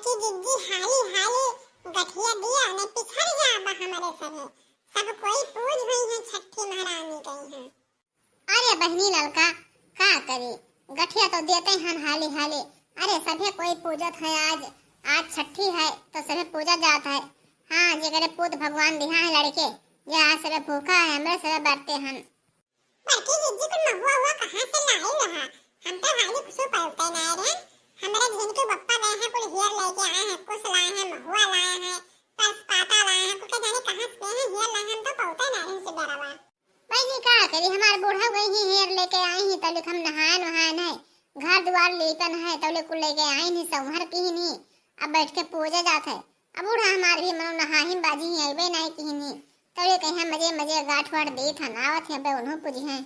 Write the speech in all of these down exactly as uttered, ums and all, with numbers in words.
कि जिज्जी हाली हाली गठिया दिया, नहीं पिछड़ जाबा हमरे सभे। सब कोई पूज होइहैं, छठी महारानी गई हैं। अरे बहिनी ललका, का करी, गठिया तो देते हन हाली हाली। अरे सभे कोई पूजत है आज, आज छठी है तो सभे पूजा जात है। हाँ, जेकरे पूत भगवान दिहा है लड़के, जे आज सभे भूखा है, हमरे सभे बरते हन। बड़की जिज्जी कुल महुआ हुआ कहाँ से लाई रहा? हम तो हाली कुछ पलते ना रहे। हमरे झिनके बप्पा गए हैं, कुल हियर लेके आए हैं, कुछ लाए हैं, महुआ लाए हैं, परसपाता लाए हैं, कुल के जाने कहाँ से गए हैं, हियर लाए हैं, हम तो पलते ना रहे से डरवा। भाई जी का करी, हमार बूढ़ा गई ही हेर लेके आई ही, तब लिख हम नहाए नहाए नहीं, घर दुआर लीपन है, तब ले कुल लेके आई नहीं, संहर की ही नहीं। अब बैठ के पूजा जात है। अब बूढ़ा हमार भी मनो नहाही बाजी ही अइबे नहीं की नहीं, तब ले कहीं मजे मजे गाठ वाठ देत हन, आवत हैं, अबे उन्हों पूजी हैं।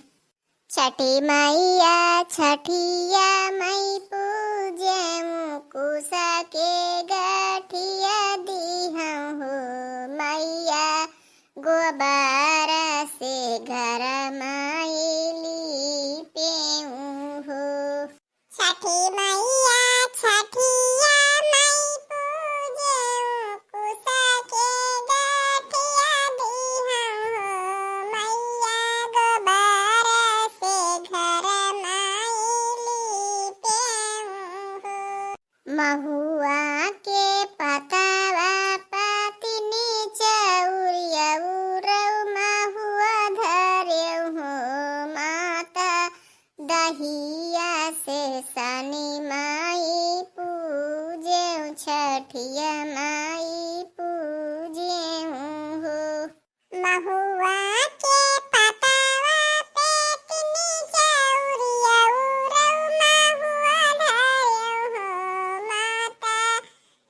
छठी मैया, छठिया मई पूजेऊ, कुसा के गठिया दीहऊ हो मैया, गोबर से घर माई लीपेऊ हो। छठी मैया, छठिया मई पूजेऊ, कुसा के गठिया दीहऊ हो मैया, गोबर से घर माई लीपेऊ हो। महुआ के पतवा पतिनी चौरिया उरऊ महुआ धरेऊ हो माता, दहिया से सनी माई पूजेऊ, छठिया माई पूजेऊ हो। महुआ के पतवा पे तिनी चौरिया उरऊ महुआ धरेऊ हो माता,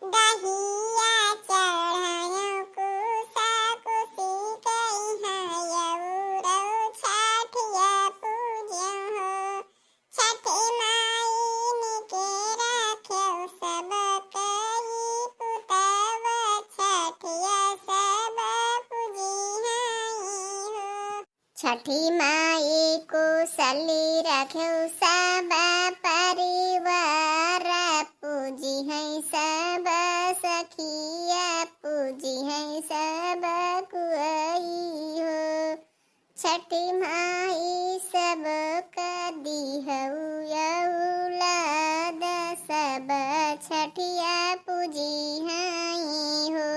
दहिया चढ़ायो कुसा कुसी कइहाँ यौरौ छठिया पूज्यो हो। छठी माई निके राख्यो सब कई पुतव छठिया सब पूजी हई हो। छठी माई कुसली रखेउ सब परिवार, पूजी है सब सखिया, पूजी है सब कोई हो। छठी माई सब कदी हऊ औलाद, सब छठिया पूजी हई हो।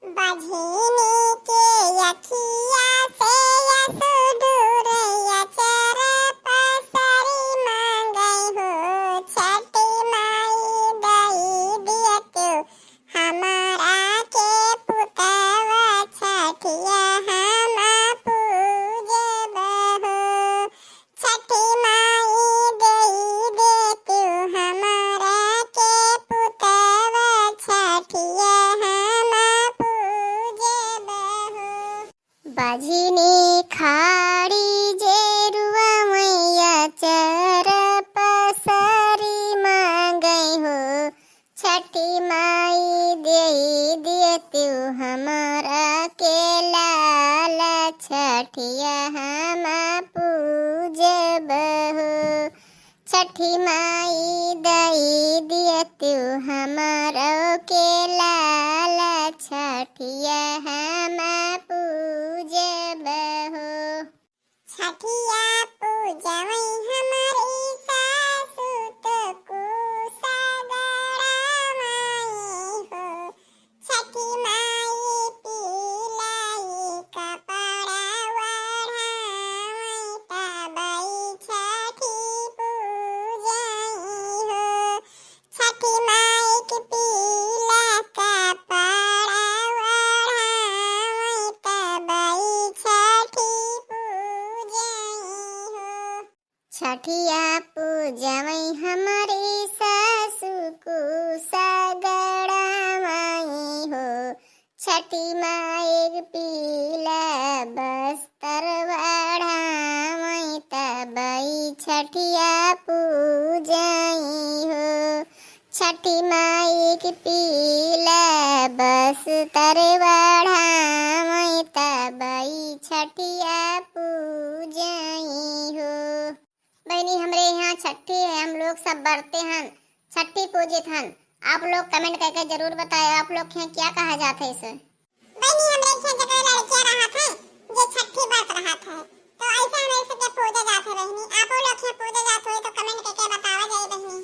बझिनी के अखिया से असु दूर अचर पसरी मांगै हो। छठी माई दई दियतु हमारा के पुतवा छठिया हम पूजब हो। छठी माई देई दे तू हमरा के पुतवा छठिया हम पूजब हो। बझिनी खाड़ी जे रुआ मैया चर पसरी मांगै हो। छठी माई देई दे तू हमरा के लाल छठिया हम पूजब हो। छठी माई देई दे तू हमरो के लाल छठिया हम पूजब हो। छठिया पूजवै हमरी सासु तो कुसगड़ा माई हो। छठी माई पीलाई कपड़ा ओढ़ावै तबै छठी पूजै हो। छठी माई के पीला कपड़ा ओढ़ावै तबै छठी पूजै हो। छठिया पूजवै हमरी सासु कुसगड़ा माई हो। छठी माई के पीला बस्तर ओढ़ावै तबै छठिया पूजै हो। छठी माई के पीला बस्तर ओढ़ावै तबै छठिया पूजै हो। बहिनी, हमरे यहाँ छठी है, हम लोग सब बरते हन, छठी पूजित हन। आप लोग comment करके जरूर बताए, आप लोग के यहाँ क्या कहा जात है इसे? बहनी, हमरे यहाँ जगह लड़कियाँ रहत हैं, जे छठी व्रत रहत है, तो ऐसे हमरे सबके पूजे जात है बहनी। आप लोग यहाँ पूजे जात होई तो comment करके बतावा जाए बहनी।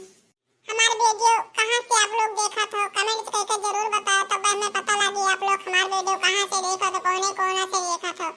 हमार video कहाँ से आप लोग देखत हो, comment करके जरूर बताओ, तब हमें पता लगी आप लोग हमार video कहाँ से देखत हो, कौने कोना से देखत हो।